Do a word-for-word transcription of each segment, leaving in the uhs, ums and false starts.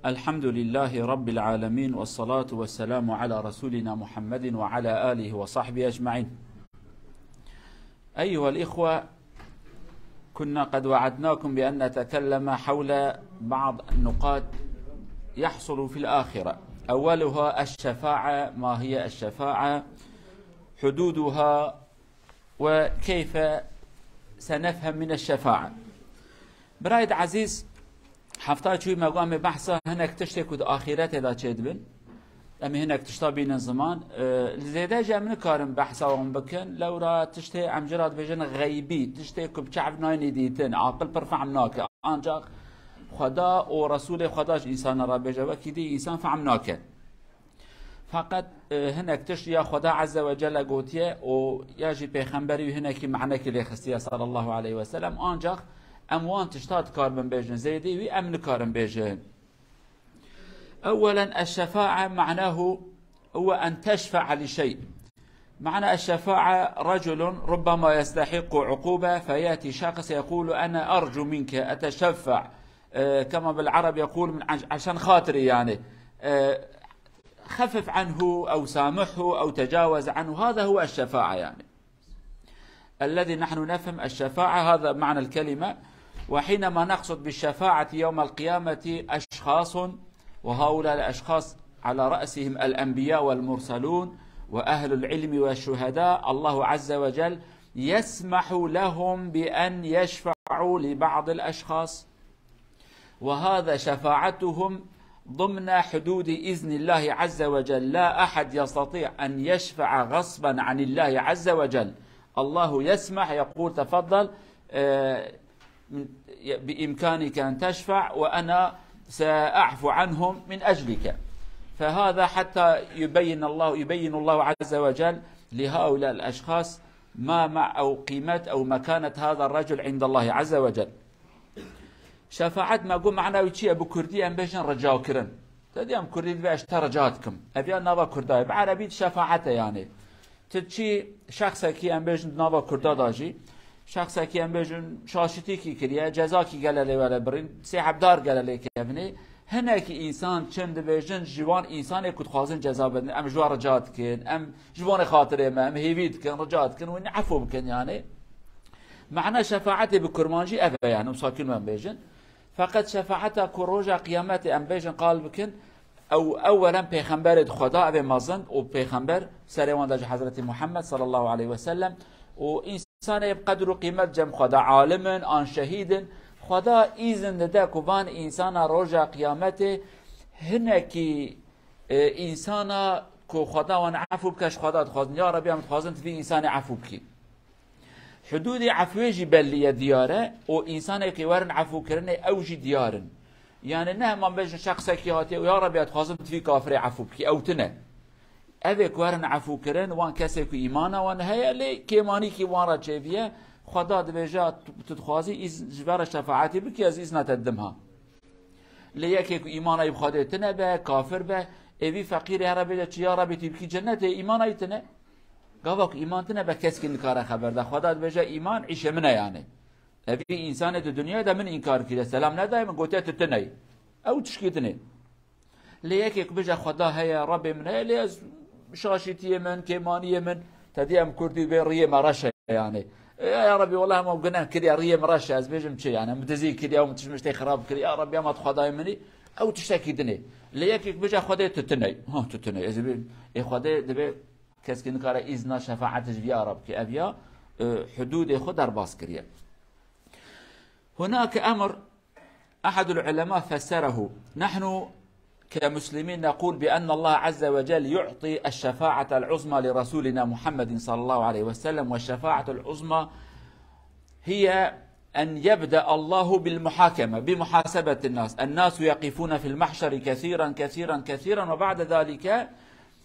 الحمد لله رب العالمين، والصلاة والسلام على رسولنا محمد وعلى آله وصحبه أجمعين. أيها الإخوة، كنا قد وعدناكم بأن نتكلم حول بعض النقاط يحصل في الآخرة. أولها الشفاعة. ما هي الشفاعة؟ حدودها؟ وكيف سنفهم من الشفاعة؟ Birayê ezîz, hefta çûyî me got em ê behsa hinek tiştê ku di axîretê de çêdibin. Em ê hinek tişta bînin ziman. E, li zêde jî em nikarin behsa wan bikin. Lewra tiştê em jê re dibêjin xeybî, tiştê ku bi çav nayînî dîtin, aqil pir fehm nake. Ancak Xweda û Resûlê Xweda ji însana re bêje, wekî dî însan fehm nake. Feqet, e, hinek tişt ya Xweda Azze ve Celle gotiye û ya jî Pêxemberî wî hinekî manekî lê xistiye sallallahu aleyhi ve sellem. Ancak em wan tişta dikarbin bêjin, zêdî wî em nikarin bêjin. أولا، الشفاعة معناه هو أن تشفع لشيء. معنى الشفاعة: رجل ربما يستحق عقوبة فيأتي شخص يقول: "أنا أرجو منك، أتشفع." آه، كما بالعرب يقول: "من عش-، عشان خاطري"، يعني، آه، خفف عنه أو سامحه أو تجاوز عنه، هذا هو الشفاعة يعني. الذي نحن نفهم الشفاعة، هذا معنى الكلمة. وحينما نقصد بالشفاعة يوم القيامة أشخاص، وهؤلاء الأشخاص على رأسهم الأنبياء والمرسلون وأهل العلم والشهداء، الله عز وجل يسمح لهم بأن يشفعوا لبعض الأشخاص. وهذا شفاعتهم ضمن حدود إذن الله عز وجل، لا أحد يستطيع أن يشفع غصبا عن الله عز وجل. الله يسمح، يقول: "تفضل، آه، بإمكانك أن تشفع وأنا سأعفو عنهم من أجلك." فهذا حتى يبين الله، يبين الله عز وجل لهؤلاء الأشخاص ما مع-، أو قيمة أو مكانة هذا الرجل عند الله عز وجل. Şefaet me got mana wî çi ye? Bi kurdî em bêjin ricakirin. Te dî em kurdî dibe ez ji te rica dikim. Ev ya nava kurda ye. Bi erebî şefaet e yani. Tu çi şexsekî em bêjin di nava kurda da jî. Şexsekî em bêjin şaşitîkî kiriye, cezakî gele lê were birîn, sê hebdar gele lê kevnê. Hinekî însan çin dibêjin ji wan însanê ku dixwazin ceza bidin. Em ji wan rica dikin, em ji wan ê xatirê me, em hêvî dikin, rica dikin, wî efû bikin yani. Mana şefaetê bi kurmancî ev e yani, wisa kî em bêjin. Feqet şefaeta ku roja qiyametê em bêjin qal bikin, ew ewelen pêxemberê di Xweda, ev ê mezin û pêxember serê wan de jî Hezretî Muhammed sallallahu aleyhi ve sellem û însanê bi qedr û qîmet cem Xweda, alim in an şehîd in, Xweda îzin dide ku van însana roja qiyametê hinekî, e, însana ku Xweda wan efû bike, ji Xweda dixwazin, ya Rebî, em dixwazin tu vî însanê efû bikî. Hudûdê efwê jî bellî ye, diyar e û însanekî werin efûkirinê ew jî diyar in. Yani ne heman bêjin şexsekî hatiye û ya Rebî, ez dixwazim tu vî kafirê efû bikî. Ew tune. Ev ê ku werin efûkirin, wan kesê ku îmana wan heye, lê kêmanîkî wan re çêviye, Xweda dibêje, tu, tu dixwazî îz-, ji vere şefaetî bikî, ez îzna te didim ha. Lê yekê ku îmana wî bi Xwedê tune be, kafir be, ê vî feqîrê here bêje çi, ya Rebî, tu bikî cennetê, îmana wî tune. Gava ku îman tune be, keskî nikare xeber de. Xweda dibêje, îman îşê min e yani. Evî însanê di dinyayê de min înkar kiriye, selam nedaye min, gotiye tu tune yî. Ew tişkî tune. Lê yekê ku bêje Xweda heye, Rebê min heye, lê ez şaşîtiyê min, kêmaniyê min, te dî em kurdî bê riyê me reş e yani. E, ya Rebî, wela hema guneh kiriye, riyê min reş e, ez bêjim çi yani, em dizî kiriye, em tişt miştê xirab kiriye, ya Rebî, hema tu Xwedayê min î, ew tiştekî din e. Lê yekê ku bêje Xwedê tu tune yî. Ha, tu tune yî. Ez ê bê, ê Xwedê dibê keskî nikare îzna şefaetê ji vî ara bike. Ev ya, e, hudûdê xwe derbas kiriye. هناك أمر أحد العلماء فسره. نحن كمسلمين نقول بأن الله عز وجل يعطي الشفاعة العظمى لرسولنا محمد صلى الله عليه وسلم، والشفاعة العظمى هي أن يبدأ الله بالمحاكمة، بمحاسبة الناس. الناس يقفون في المحشر كثيرا، كثيرا، كثيرا، وبعد ذلك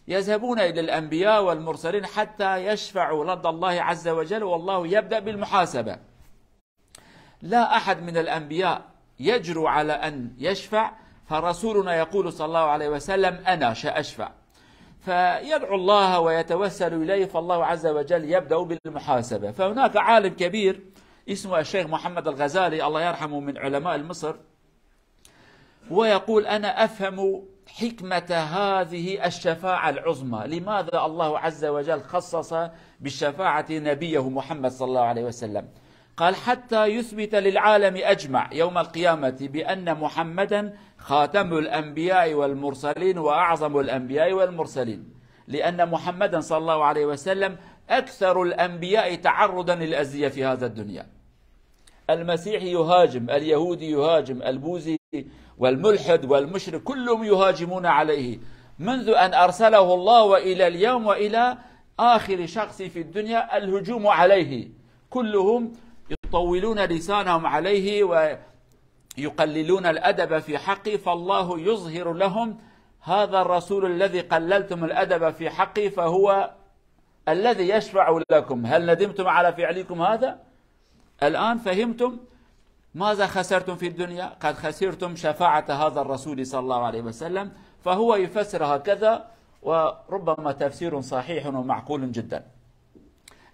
يذهبون إلى الأنبياء والمرسلين حتى يشفعوا لدى الله عز وجل، والله يبدأ بالمحاسبة. لا أحد من الأنبياء يجرؤ على أن يشفع، فرسولنا يقول صلى الله عليه وسلم: "أنا سأشفع." فيدعو الله ويتوسل إليه، فالله عز وجل يبدأ بالمحاسبة. فهناك عالم كبير اسمه الشيخ محمد الغزالي، الله يرحمه، من علماء مصر، ويقول: أنا أفهم حكمة هذه الشفاعة العظمى، لماذا الله عز وجل خصص بالشفاعة نبيه محمد صلى الله عليه وسلم؟ قال: حتى يثبت للعالم أجمع يوم القيامة بأن محمدا خاتم الأنبياء والمرسلين وأعظم الأنبياء والمرسلين، لأن محمدا صلى الله عليه وسلم أكثر الأنبياء تعرضا للأذية في هذا الدنيا. المسيحي يهاجم، اليهودي يهاجم، البوذي والملحد والمشرك، كلهم يهاجمون عليه منذ أن أرسله الله وإلى اليوم وإلى آخر شخص في الدنيا الهجوم عليه. كلهم يطولون لسانهم عليه ويقللون الأدب في حقه، فالله يظهر لهم هذا الرسول الذي قللتم الأدب في حقه فهو الذي يشفع لكم. هل ندمتم على فعلكم هذا؟ الآن فهمتم ماذا خسرتم في الدنيا؟ قد خسرتم شفاعة هذا الرسول صلى الله عليه وسلم، فهو يفسر هكذا، وربما تفسير صحيح ومعقول جدا.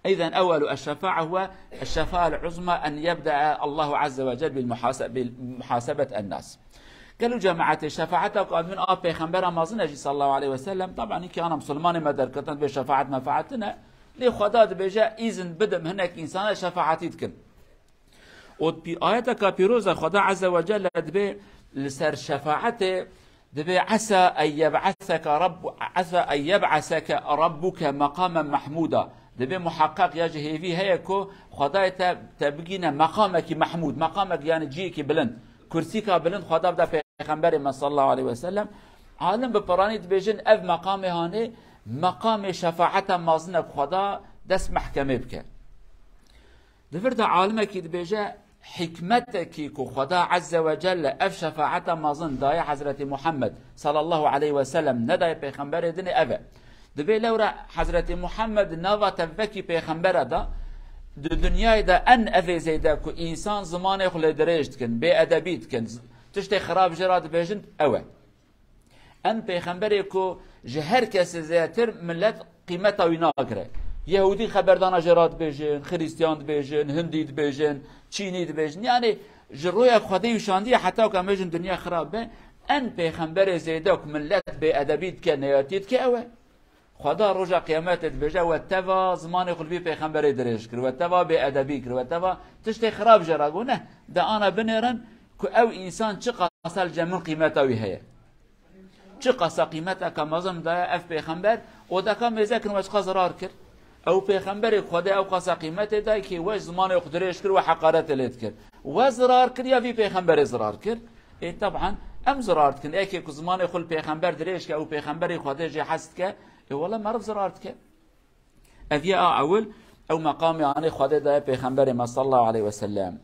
إذن أول الشفاعة هو الشفاعة العظمى، أن يبدأ الله عز وجل بالمحاسب-، بمحاسبة الناس. Gelo cemaetê, şefaeta ku admin a pêxembera mezin e jî sallallahu aleyhi ve sellem, taban, hinkî ana musulmanê me derketin, dibê şefaet mefaet tine, lê Xweda dibêje, îzin bidim hinek însana şefaetî dikin. Û pî-, ayeteka pîroz e, Xweda Azze ve Celle dibê li ser şefaetê, dibê, "Esa en yeb'aseke Rabb-, esa en yeb'aseke Rabbuke mekamen mahmuda." Dibê muhaqqeq ya ji hêvî heye ku Xwedayê te, te bigîne meqamekî mehmûd, meqamek, yani ciyekî bilind, kursîka bilind Xweda bide Pêxemberê me sallallahu aleyhi ve sellem. Alim bi piranî dibêjin, ev meqamê hanê, meqamê şefaeta mezin e ku Xweda dest mehkemê bike. Di vir de alimekî dibêje, hikmetekî ku Xweda Azze ve Celle ev şefaeta mezin daye Hezretî Muhammed sallallahu aleyhi ve sellem, nedaye pêxemberê dinê, ev e. Dibê lewra Hezretî Muhammed nava tevvekî pêxembera da, di dinyayê de en evê zêde ku însan zimanê xwe lê dirêj dikin, bêedebî dikin, z-, tiştê xirab jê re dibêjin, ew e. En pêxemberê ku ji her kesê zêdetir millet qîmeta wî nagire. Yehûdî xeberdana jê re dibêjin, Xirîstiyan dibêjin, Hindî dibêjin, Çînî dibêjin. Yani ji roya Xwedê û şandiye heta ku em bêjin dinya xirab be, en pêxemberê zêde ku millet bêedebî dike, neyatî dike ew e. Xweda roja qiyametê dibêje, we teva zimanê xwe li vî pêxemberê dirêj kir, we teva bêedebî kir, we teva tiştê xirab jê re got. Neh, de ana binêrin ku ew însan çiqasa li cem min qîmeta wî heye. Çiqasa qîmeteke mezin daye ev pêxember, û deka mêze kin we çiqas zirar kir. Ew pêxemberê Xwedê ew qasa qîmetê dayê kê we ji zimanê xwe dirêj kir, we heqaretê lê dikir. We zirar kir ya vî pêxemberê zirar kir? Ê, teban, em zirar dikin. Ê, kê ku zimanê xwe li pêxember dirêj ke, ew pêxemberê Xwedê jê hez dike, ê, wele meriv zirar dike. Ev ye a ewil, ew meqamê anê Xwedê daye pêxemberê me sallallahu aleyhi ve sellem.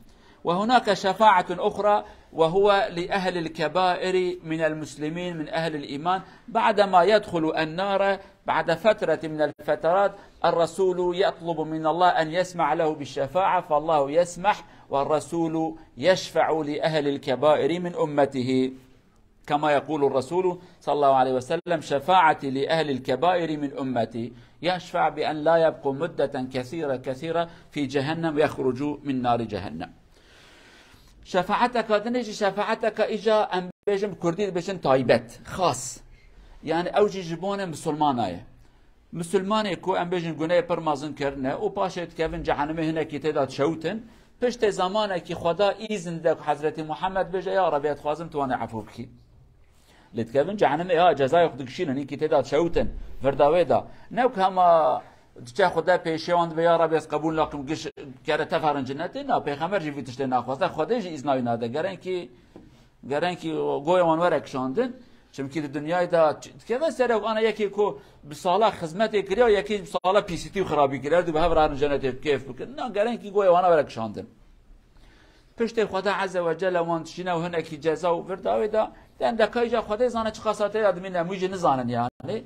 وهناك شفاعة أخرى، وهو لأهل الكبائر من المسلمين من أهل الإيمان، بعدما يدخل النار بعد فترة من الفترات، الرسول يطلب من الله أن يسمح له بالشفاعة، فالله يسمح، والرسول يشفع لأهل الكبائر من أمته. كما يقول الرسول صلى الله عليه وسلم: "شفاعتي لأهل الكبائر من أمتي، يشفع بأن لا يبقوا مدة كثيرة كثيرة في جهنم ويخرجوا من نار جهنم." Şefaeteka dinê jî şefaeteka îca em bêjin bi kurdî dibêjin taybet, xas. Yani ew jî ji bonê misilmana ye. Misilmanê ku em bêjin gunehê pir mezin kirine û paşê dikevin cehenimê, hinekî tê de dişewtin, piştê zamanekî Xweda îzin dide ku Hezretî Muhammed bêje, "Ya Rebî, ez dixwazim tu wan ê efû bikî." Lê dikevin cehenimê, ya cezayê xwe digişînin, hinkî tê de dişewtin, vir de wê de. Ne ku hema diçe Xweda pêşiya wan dibe, "Ya Rebî, ez qebûl nakim, giş kere teferin cinetê." Na, pêxember jî vî tiştê naxwaze, Xwedê jî îzna wî nade. Gerenkî Gerenkî goya wan were kişandin. Çimkî di dinyayê de ç-, dikeve ser ew, ana yekê ku bi sala xizmetê kiriya, yekê bi sala pîsîtî û xirabî kiriya, dû bi hev re herin cenetê kêf bikin. Na, gerenkî goya wana were kişandin. Piştê Xweda Azze ve Celle wan dişîne û hinekî ceza û vir dawê de, den dekayî ca Xwedê zane çiqasa tê de dimîne, em wî jî nizanin yani.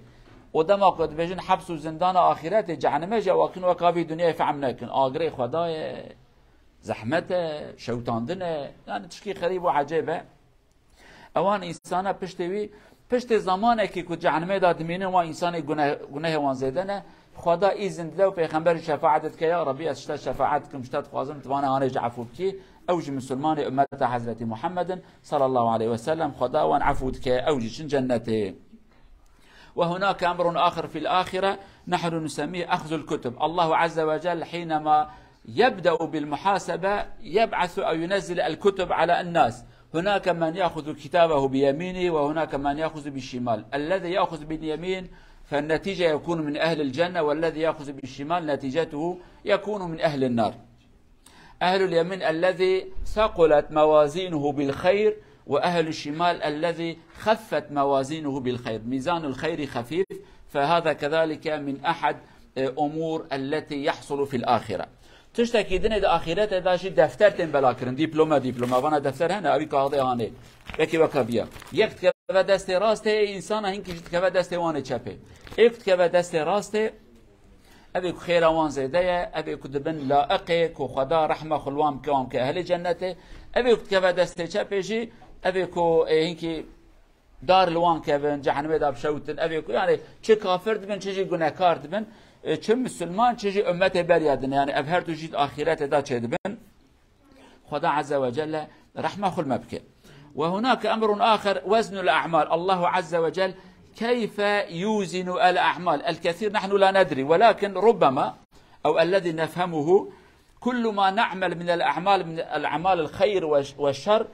Û dema ku dibêjin heps û zindana axîretê, cehenimê jî, ew akin weka vî dinyayê fehm nekin. Agirê Xweda ye. Zehmet e, şewitandin e, yani tişkî xerîb û ecêb e. Ewan însana piştê wî, piştê zamanekî ku cehenimê de dimînin, wan însanê guneh-, gunehê wan zêde ne, Xweda îzin dide û pêxember jî şefaet dike, "Ya Rebî, ez ji te şefaet dikim, ji te dixwazim, tu vane hanê ji efû bikî." Ew jî misilmanê ummeta Hezretî Muhammedin sallallahu aleyhi ve sellem, Xweda wan efû dike, ew jî çin cennetê. وهناك أمر آخر في الآخرة نحن نسميه أخذ الكتب. الله عز وجل حينما يبدأ بالمحاسبة يبعث أو ينزل الكتب على الناس. هناك من يأخذ كتابه بيمينه، وهناك من يأخذ بالشمال. الذي يأخذ باليمين فالنتيجة يكون من أهل الجنة، والذي يأخذ بالشمال نتيجته يكون من أهل النار. أهل اليمين الذي ثقلت موازينه بالخير، وأهل الشمال الذي خفت موازينه بالخير. ميزان الخير خفيف، فهذا كذلك من أحد، آه، أمور التي يحصل في الآخرة. Tiştekî dinê di axîretê de jî defter tên belakirin. Dîplome, dîplome. Vana defter hene, evî kaxdê hanê. Wekî weka biya. Yek dikeve destê rastê, însana hinkî jî dikeve destê wanê çepê. Êk dikeve destê rastê, evê ku xêra wan zêde ye, evê ku dibin laiqê ku Xweda rehma xwe li wan bike, wan bike ehlê cennetê. Evê ku dikeve destê çepê jî, evê ku, e, hinkî dar li wan kevin, cehennemê de bişewtin. Evê ku, yani, çi kafir dibin, çi jî gunehkar dibin, e, çi misilman, çi jî ummetê beriya din. Yani, ev her du jî di axîretê de çêdibin. Xweda Azze ve Celle rehma xwe li me bike. وهناك أمر آخر وزن الأعمال. الله عز وجل كيف يوزن الأعمال؟ الكثير نحن لا ندري، ولكن ربما أو الذي نفهمه كل ما نعمل من الأعمال، من الأعمال الخير والش-، والشر،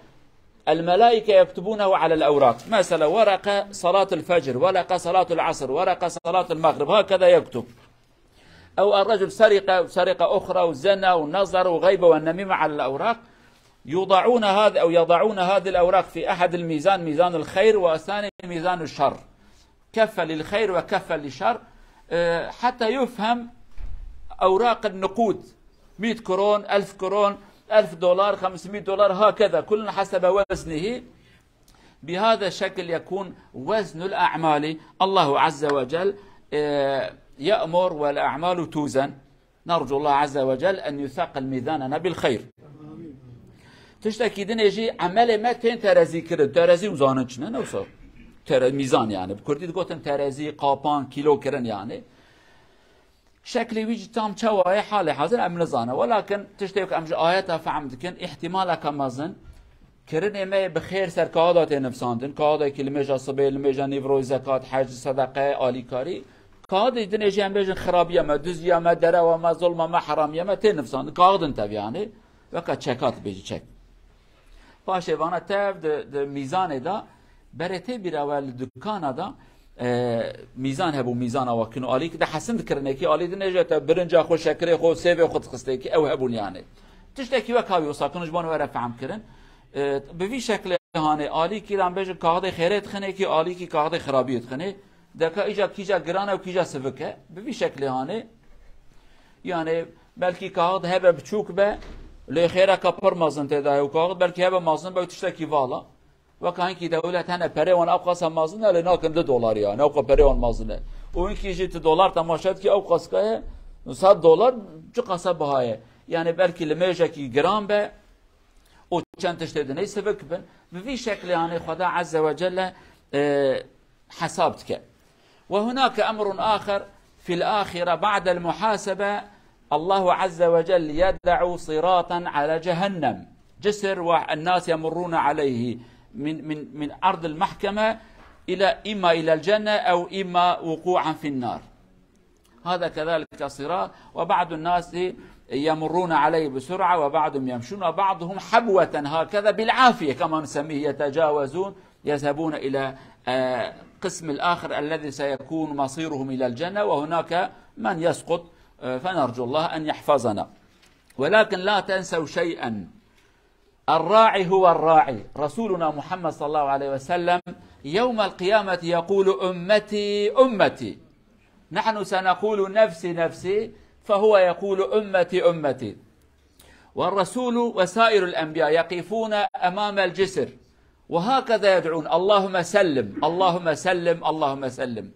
الملائكة يكتبونه على الأوراق. مثلا ورقة صلاة الفجر، ورقة صلاة العصر، ورقة صلاة المغرب، هكذا يكتب. أو الرجل سرق، سرقة أخرى، وزنى، ونظر، وغيبة، والنميمة على الأوراق. يوضعون هذا، أو يضعون هذه الأوراق في أحد الميزان، ميزان الخير، والثاني ميزان الشر. كفة للخير وكفة للشر، آه، حتى يفهم أوراق النقود، مية كرون، ألف كرون، ألف دولار، خمسمية دولار، هكذا، كل حسب وزنه. بهذا الشكل يكون وزن الأعمال. الله عز وجل، آه، يأمر والأعمال توزن. نرجو الله عز وجل أن يثقل ميزاننا بالخير. Tiştekî dinê jî emelê me tên terezî kirin. Terezî û zanin çi ne, ne wisa? Tere-, mîzan yani. Bi kurdî digotin terezî, qapan, kîlo kirin yani. Şeklê wî jî tam çawa ye, halê hazir em nizane. Welakin tiştê ku em ji ayeta fehm dikin, îhtimaleke mezin, kirinê me yê bi xêr ser kaxida tê nivsandin. Kaxidekî limêja sibê, limêja nîvroyê, zekat, hec, sedeqe, alîkarî. Kaxidê dinê jî em bêjin xirabiya me, duziya me, derewa me, zulma me, heramiya me tê nivsandin. Kaxidin tev yani. Weka çeka dibêjî çek. Paşê vana tev di, di mîzanê de berê tê bîra we li dukana de, e, mîzan hebû, mîzana we kin û alîkî de hesin dikirinekî alî dinêje te birinca xwe, şekerê xwe, sêvê xwe dixistekî ew hebûn yani. Tiştekî wek havî wisa kin ji bo were fehm kirin. E, bi vî şeklê hanê alîkî de em bêjin kaxidê xêrê dixinekî, alîkî kaxidê xirabiyê dixinê. Deka îca kîja giran e û kîja sivik e. Bi vî şeklê hanê. Yani belkî kaxid hebe biçûk be, lê xêreka pir mezin tê de ye û kaxid belkî hebe mezin be û tiştekî vala. Weka hinkî dewlet hene perê wan ew qasa mezin e, lê nakin du dolar yani, ew qas perê wan mezin e. Û hinkî jî tu dolar temaşe dikî, ew qaska ye, sed dolar çi qasa biha ye. Yani belkî limêjekî giran be, û çend tiştê dinê sivik bin. Bi vî şeklê hanê Xweda Azze ve Celle, e, hesab dike. وهناك أمر آخر في الآخرة بعد المحاسبة، الله عز وجل يدع صراطا على جهنم، جسر والناس يمرون عليه من، من، من عرض المحكمة إلى، إما إلى الجنة أو إما وقوعا في النار. هذا كذلك صراط، وبعض الناس يمرون عليه بسرعة، وبعضهم يمشون، وبعضهم حبوة هكذا بالعافية كما نسميه، يتجاوزون، يذهبون إلى، آه، قسم الآخر الذي سيكون مصيرهم إلى الجنة، وهناك من يسقط، آه، فنرجو الله أن يحفظنا. ولكن لا تنسوا شيئا، الراعي هو الراعي. رسولنا محمد صلى الله عليه وسلم يوم القيامة يقول: "أمتي، أمتي". نحن سنقول: "نفسي، نفسي"، فهو يقول: "أمتي، أمتي". والرسول وسائر الأنبياء يقفون أمام الجسر وهكذا يدعون: "اللهم سلم، اللهم سلم، اللهم سلم".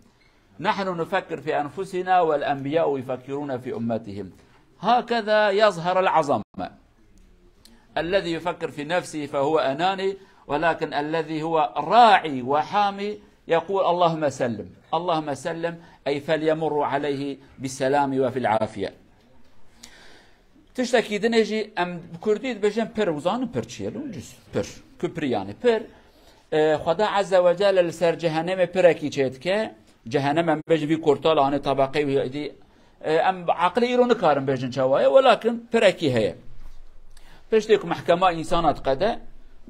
نحن نفكر في أنفسنا والأنبياء يفكرون في أمتهم. هكذا يظهر العظمة. الذي يفكر في نفسه فهو أناني، ولكن الذي هو راعي وحامي يقول: "اللهم سلم، اللهم سلم"، أي فليمروا عليه بالسلام وفي العافية. Tiştekî dinê jî em bi kurdî dibêjin pir, uzanin pir çi ye, lû cüs, pir. Kupri yani pir. E, Xweda Azze ve Celle li ser cehennemê pirekî çêdike. Cehennem em bêjin vî kurtal anê tabaqê wî dî. E, em bi aqilê îro nikarin bêjin çawa ye, welakin pirekî heye. Piştê ku mehkema însana diqede,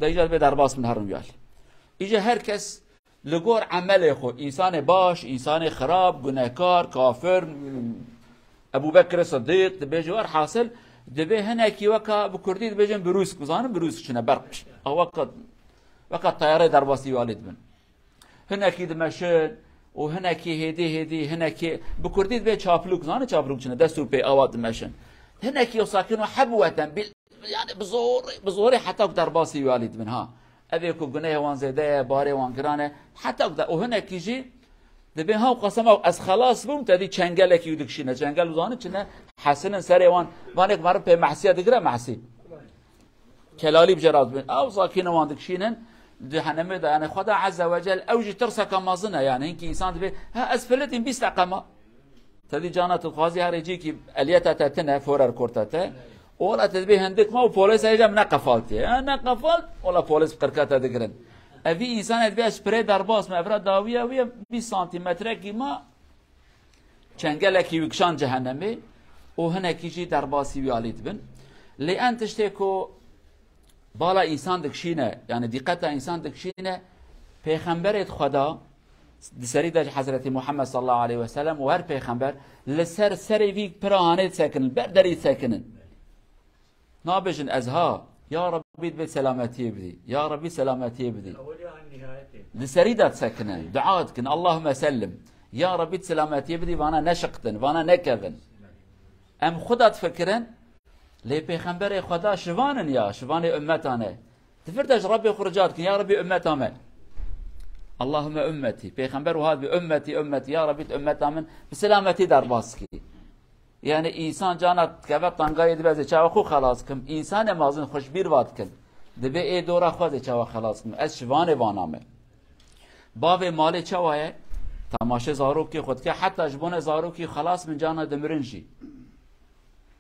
de îcar bê derbas bin herin wî alî. Îca her kes li gor emelê xwe, însanê baş, însanê xirab, gunehkar, kafir, Ebû Bekirê Sidîq, dibêje wer hasil, dibê hinekî weka bi kurdî dibêjin birûsk, bizanin birûsk çine berq. A weka, weka teyarê derbasî wî alî dibin. Hinekî dimeşin û hinekî hêdî hêdî, hinekî bi kurdî dibê çaplûk, zanî çaplûk çine, dest û pê awa dimeşin. Hinekî o sakin û hebweten bil, yani bi zorê, bi zorê heta ku derbasî wî alî dibin ha. Evê ku gunehê wan zêde ye, barê wan giran e, heta ku de, û hinekî jî dibê ha qasema ez xelas bûm, te dî çengelekî wî dikişîne. Çengel uzanî çine, hesinin serê wan, vanek meriv pê mehsiye digire mehsî. Kelalî bi jê re dibin. Ew sakîne wan dikişînin, di cehennemê de, yani Xweda Azze ve Celle, ew jî tirseka mezin e, yani hinkî însan dibê, ha ez filitîm bîst deqe ma. Te dî cana tu dixwazî herê cîkî eliyeta te tine, forer kurta te. Ola te dibê hindik ma û polês hêja min neqefaltiye. Ha, neqefalt, ola polês bi qirka te digirin. Evî însanê dibê ez pirê derbas me, evra dawiya wî ye bîst santîmetrekî ma çengelekî wî kişand cehennemê û hinekî jî derbasî wî alî dibin. Lê en tiştê ku bala însan dikişîne, yani dîqeta însan dikişîne, pêxemberê Xweda, di serî de Hezretî Muhammed sallallahu aleyhi ve sellem û her pêxember li ser serê vî pira hanê disekinin, ber derî disekinin. Nabêjin ez ha, ya Rabbî dibê selametiyê bidî, ya Rabbî selametiyê bidî. Li serî de disekinin, dua dikin, Allahümme sellim. Ya Rabbî selametiyê bidî, vana neşiqtin, vana nekevin. Em xwe de difikirin, lê pêxemberê Xweda şivan in ya, şivanê ummetan e. Di vir de ji Rabbê xwe rica dikin, ya Rabbî ummeta me. Allahümme ümmeti. Pêxember wiha dibê, ümmeti, ümmeti, ya Rabbî ummeta min bi selametî derbas kî. Yani însan cana dikeve tangayê dibe ez ê çawa xwe xelas kim. Însanê mezin xwe ji bîr va dikin. Dibê ê dora xwe ez ê çawa xelas kim. Ez şivanê vana me. Bavê malê çawa ye? Temaşê zarokê xwe dike. Heta ji bona zarokî xelas bin cana dimirin jî.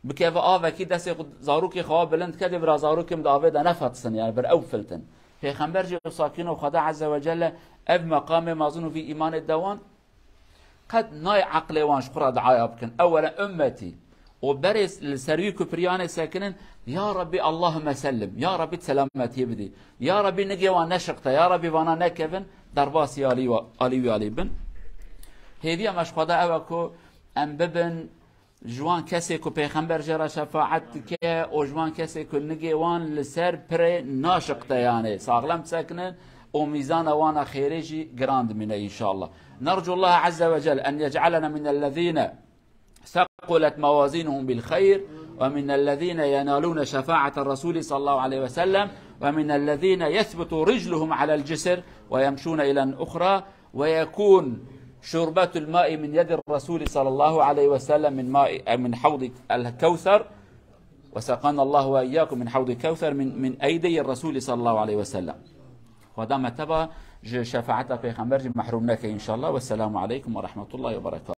Bikeve avekî destê xwe zarokê xwe bilind dike, dê bira zarokê min di avê de nefetisin, yani bir ew filtin. Pêxember jî sakin û Xweda Azze ve Celle ev meqamê mezin û vî îmanê dewan qet nayê eqlê wan ji xwe re diaya bikin. Ewelen ummetî. Û berê li ser wî kupriyanê sekinin, ya Rabbî Allahümme sellim, ya Rabbî selametiyê bidî, ya Rabbî nigê wan neşiqte, ya Rabbî vana nekevin, derbasî alî wa-, alî wî alî bin. Hêviya me ji Xweda ew e ku em bibin ji wan kesê ku Pêxember jê re şefaet dike û ji wan kesê ku nigê wan li ser pirê naşiqte, yani saxlem disekinin û mîzana wana xêrê jî giran dimîne înşallah. نرجو الله عز وجل أن يجعلنا من الذين ثقلت موازينهم بالخير، ومن الذين ينالون شفاعة الرسول صلى الله عليه وسلم، ومن الذين يثبت رجلهم على الجسر ويمشون إلى أخرى، ويكون شربة الماء من يد الرسول صلى الله عليه وسلم من ماء، من حوض الكوثر، وسقانا الله وإياكم من حوض الكوثر من، من أيدي الرسول صلى الله عليه وسلم. Xweda me teba ji şefaeta Pêxember jî mehrum neke înşallah. Wesselamu aleykum ve rahmetullahi ve berekatuhu.